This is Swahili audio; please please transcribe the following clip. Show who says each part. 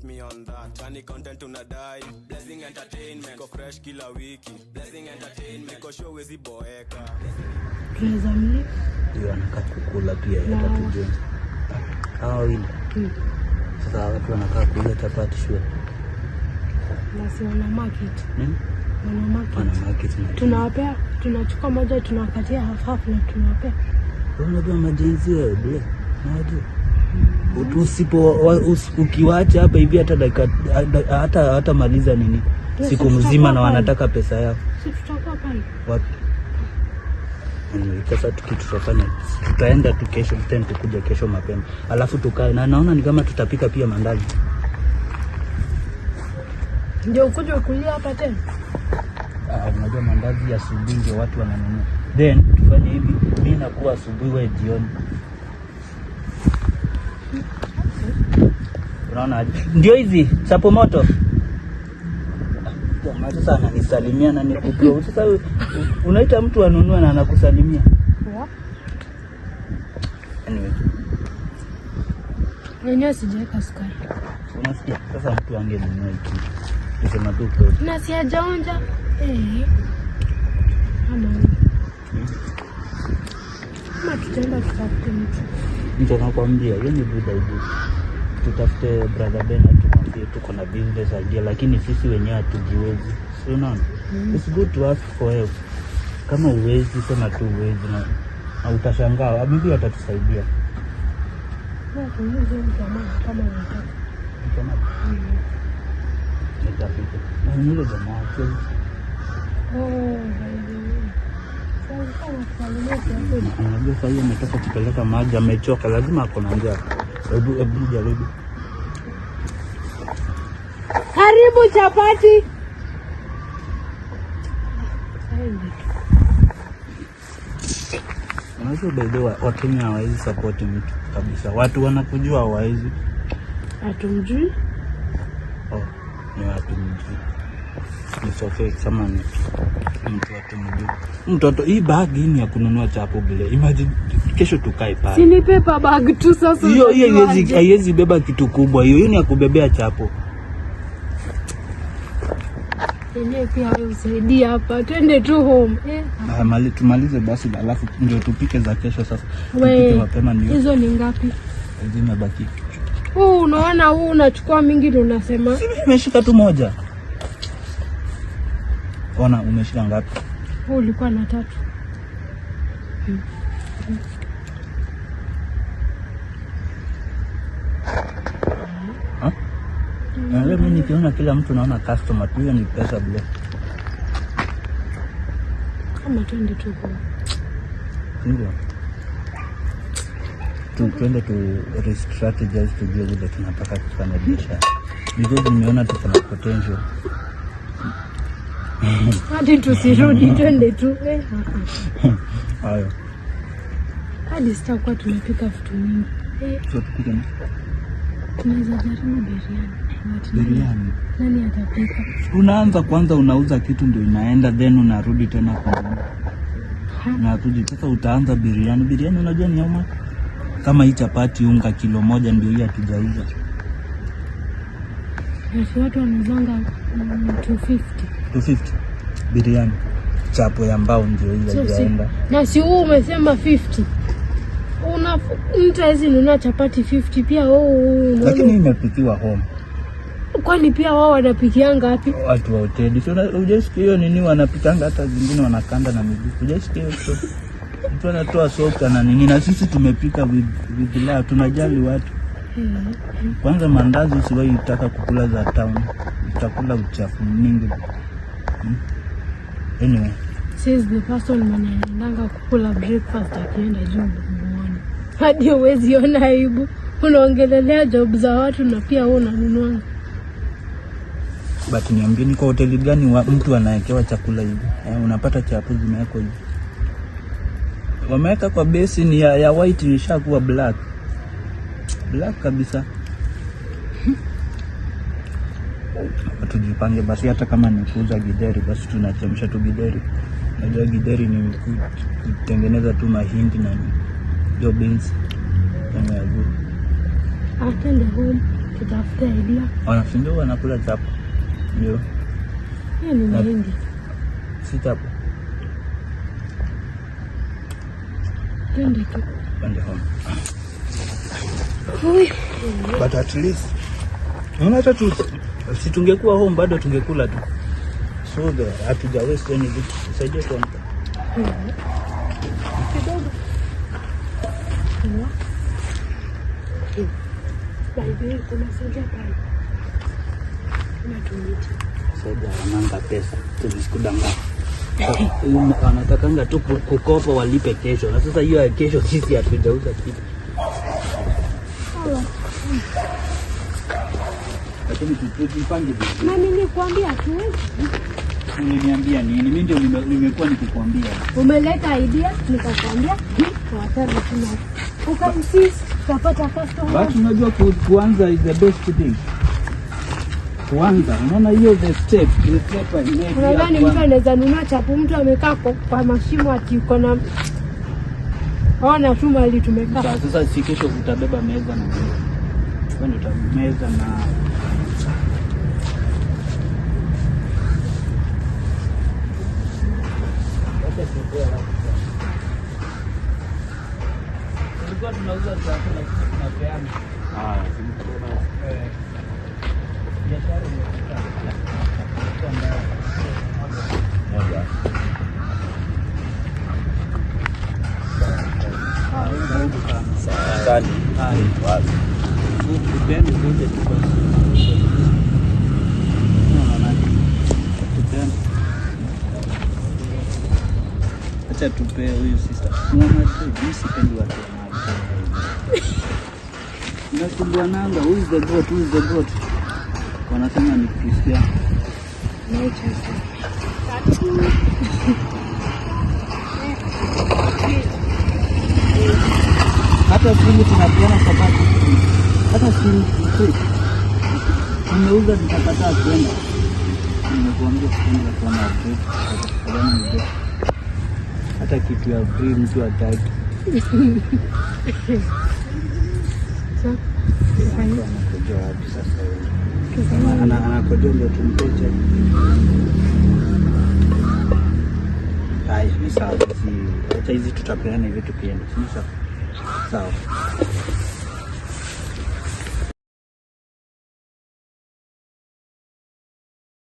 Speaker 1: Trust me on that. Kani content unadai, Blessing Entertainment. Iko fresh kila wiki, Blessing Entertainment. Iko show wezi boeka.
Speaker 2: Tunaweza mli.
Speaker 3: Ndio anakaa kukula pia hata tujue. Hawa wawili. Sasa watu wanakaa kula chapati shule.
Speaker 2: Na si wana market.
Speaker 3: Nini?
Speaker 2: Wana market.
Speaker 3: Wana market na
Speaker 2: tunawapea, tunachukua moja tunawakatia half half na tunawapea.
Speaker 3: Unajua majenzi wewe ble. Unajua. Usipo ukiwaacha hapa hivi hata dakika hata maliza nini siku mzima na wanataka pesa yao.
Speaker 2: Si tutakuwa pale.
Speaker 3: Wapi? Sasa tutafanya tutaenda tu kesho tena tukuja kesho mapema. Alafu tukae na naona ni kama tutapika pia mandazi.
Speaker 2: Ndio ukuje kulia hapa tena.
Speaker 3: Unajua mandazi ya asubuhi ndio watu wananunua. Then tufanye hivi, mimi nakuwa asubuhi wewe jioni. Unaona aje? Ndio hizi chapo moto. Jamaa sasa ananisalimia na nikupia. Sasa unaita mtu anunue na anakusalimia. Anyway.
Speaker 2: Mwenyewe sijaweka sukari.
Speaker 3: Unasikia? Sasa mtu angenunua hiki. Tusema tu kweli.
Speaker 2: Na si hajaonja. Ama ama tutaenda tutafute mtu.
Speaker 3: Ndio nakwambia, hiyo ni good idea. Tutafute brother Ben tumwambie tuko na business idea, lakini sisi wenyewe hatujiwezi. Si unaona? It's good to ask for help. Kama uwezi sema tu uwezi na utashangaa, maybe atatusaidia.
Speaker 2: Na tuulize jamaa kama unataka.
Speaker 3: Jamaa. Nitafika. Na yule jamaa kweli. Unajua sasa hiyo ametoka kupeleka maji, amechoka, lazima ako na njaa. Hebu jaribu.
Speaker 2: Karibu chapati.
Speaker 3: Unajua by the way, Wakenya hawawezi support mtu kabisa. Watu wanakujua hawawezi.
Speaker 2: Hatumjui?
Speaker 3: Oh, ni watu mjui. Ni okay kama ni mtu hatumjui. Mtoto, hii bag hii ni ya kununua chapo bile. Imagine kesho tukae pale.
Speaker 2: Si ni paper bag tu sasa.
Speaker 3: Hiyo hiyo haiwezi beba kitu kubwa. Hiyo ni ya kubebea chapo.
Speaker 2: Yenyewe pia wewe usaidie hapa. Twende tu home.
Speaker 3: Tumalize basi alafu ndio tupike za kesho sasa. Tupike mapema ndio.
Speaker 2: Hizo ni ngapi?
Speaker 3: Zimebaki.
Speaker 2: Huu unaona huu unachukua mingi ndio unasema.
Speaker 3: Si nimeshika tu moja. Ona umeshika ngapi?
Speaker 2: Huu ulikuwa na 3.
Speaker 3: Na leo mimi nikiona kila mtu naona customer tu, hiyo ni pesa bure.
Speaker 2: Kama twende tu kwa.
Speaker 3: Ndio. Tuende tu re-strategize tujue vile tunataka kufanya biashara. Because nimeona tuko na potential.
Speaker 2: Hadi tusirudi twende tu.
Speaker 3: Hayo.
Speaker 2: Hadi sitakuwa tumepika vitu mingi.
Speaker 3: So tupike nini?
Speaker 2: Tunaweza jaribu biriani.
Speaker 3: Biriani.
Speaker 2: Nani atapika?
Speaker 3: Unaanza kwanza unauza kitu ndio inaenda then unarudi tena kwa. Na tuji sasa utaanza biriani. Biriani unajua ni how? Kama hii chapati unga kilo 1 ndio hii hatujauza.
Speaker 2: Basi watu wanauzanga 250.
Speaker 3: 250 biriani. Chapo ya mbao ndio hii haijaenda.
Speaker 2: Na si huu umesema 50. Una mtu hawezi nunua chapati 50 pia wewe.
Speaker 3: Lakini imepikiwa home.
Speaker 2: Kwani pia wao wanapikia ngapi?
Speaker 3: Watu wa hoteli. Si hujasikia hiyo nini wanapikanga hata zingine wanakanda na miguu. Hujasikia hiyo story? Mtu anatoa soka na nini na sisi tumepika with love, tunajali watu. Kwanza mandazi usiwahi taka kukula za town. Utakula uchafu mingi. Anyway,
Speaker 2: says the person mwenye anaendanga kukula breakfast akienda juu muone. Hadi huwezi ona aibu. Unaongelelea job za watu na pia wewe unanunua.
Speaker 3: But niambie ni kwa hoteli gani mtu anawekewa chakula hivi? Unapata chapo zimewekwa hivi. Wameweka kwa basin ya white imeshakuwa black. Black kabisa. Tujipange basi, hata kama ni kuuza githeri basi tunachemsha tu githeri. Unajua githeri ni kutengeneza tu mahindi na hiyo beans. Kama ya good.
Speaker 2: Atende home. Tutafute idea.
Speaker 3: Wanafunzi wanakula chapo. Ndio.
Speaker 2: Hiyo ni mahindi.
Speaker 3: Si chapo.
Speaker 2: Twende tu.
Speaker 3: Twende home.
Speaker 2: Ui.
Speaker 3: But at least unaona hata tu si tungekuwa home bado tungekula tu. So the hatuja waste anything. Saidie kuamka.
Speaker 2: Kidogo. By the way, kuna soja pale. Kuna tumiti.
Speaker 3: Soja wananga pesa, tusikudanganya. Wanatakanga tu kukopa walipe kesho, na sasa hiyo ya kesho sisi hatujauza kitu,
Speaker 2: Sawa.
Speaker 3: lakini tujipange vizuri.
Speaker 2: Na nilikwambia tu.
Speaker 3: Uliniambia nini? Mimi ndio nimekuwa nikikwambia.
Speaker 2: Umeleta idea nikakwambia tuachane tu nayo. Ukainsist tutapata customer.
Speaker 3: But unajua kuanza is the best thing. Kuanza, unaona hiyo the step I made ya
Speaker 2: Unadhani mtu
Speaker 3: kuanza.
Speaker 2: anaweza nunua chapo? Mtu amekaa kwa mashimo ati uko na ona tu mali tumekaa.
Speaker 3: Sasa si kesho utabeba meza na wewe ndio utameza na tulikuwa tunauza chakula lakini tunapeana. Eh, biashara imefika. Imekuwa mbaya.
Speaker 1: Moja.
Speaker 3: Karibu sana.
Speaker 1: Asante.
Speaker 3: Haya.
Speaker 1: Wazi.
Speaker 3: Tupeane zote tu basi. Unaonaje? Tupeane. Acha tupee huyu sister. Unaona tu, mimi sipendi watu wa mali. Nasumbuananga, who is the goat? Who is the goat? Wanasema ni Christian.
Speaker 2: No choice.
Speaker 3: Hata simu tunapeana sababu. Hata simu free. Nimeuza zikakataa kwenda. Nimekuambia sipendi watu wana upgrade. Hawana ni hata kitu ya free mtu hataki.
Speaker 2: Sasa
Speaker 3: Mtu anakojoa wapi sasa huyu? Anakojoa ndio tumpe chai. Haya, ni sawa. Acha hizi tutapeana hivi tukienda. Si sawa? Sawa.